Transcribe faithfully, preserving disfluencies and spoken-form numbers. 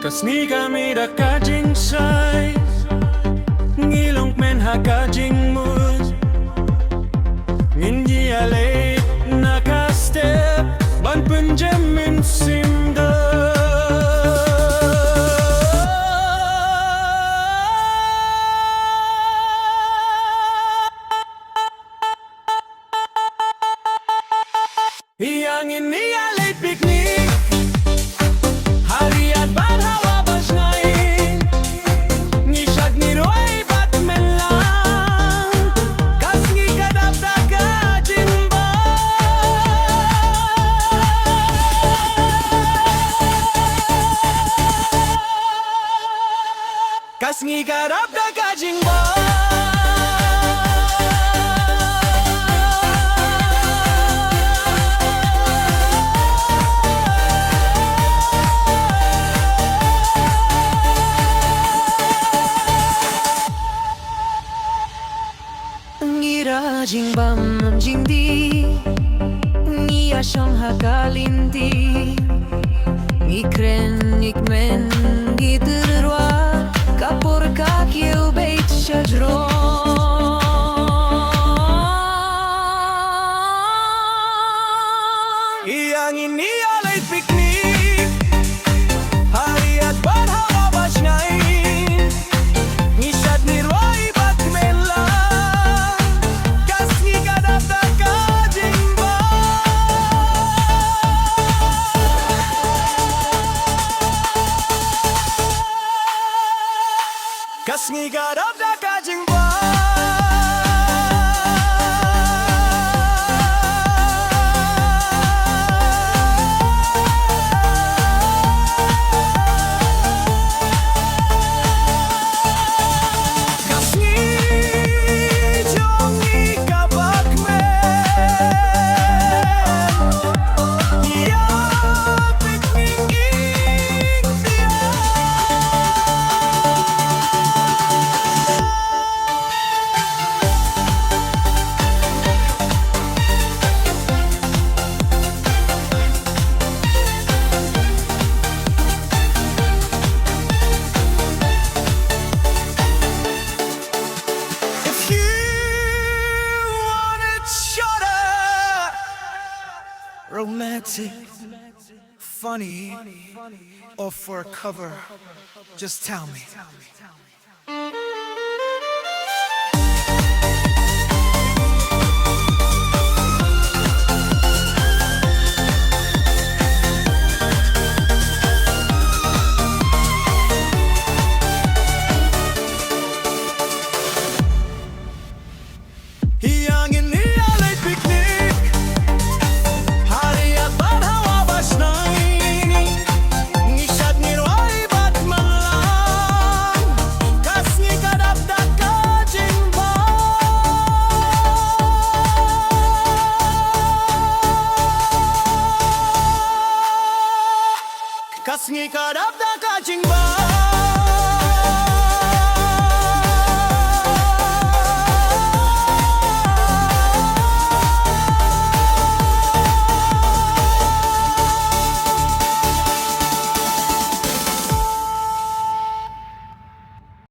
Ka sngi ka mih da ka jingshai, ngi long kmen ha ka jingmut. Ngin ïaleit na ka step ban pynjem mynsiem da. Ïa ngin ïaleit picnic ha riat bad hawa ba shngaiñ. Ngi shad ngi rwai bad kmen lang. Ka sngi ka dap da ka jingbam. Ka sngi ka dap da ka jingbam. Ngi rah jingbam jingdih, ngi ïashong ha ka lynti. Ngi kren, ngi kmen, ngi tyrwa, ka por ka kiew beit shajrong. Ïa ngin ïaleit picnic ha riat bad hawa ba shngaiñ. Ngi shad ngi rwai bad kmen lang. Ka sngi ka dap da ka jingbam. Ka sngi ka dap da ka jingbam. Ka sngi jong ngi kaba kmen. Ïa picnic. If you want it shorter, romantic, funny, or for a cover, just tell me. Ïa ngin ïaleit picnic ha riat bad hawa ba shngaiñ. Ngi shad ngi rwai bad kmen lang. Ka sngi ka dap da ka jingbam. Ka sngi ka dap da ka jingbam.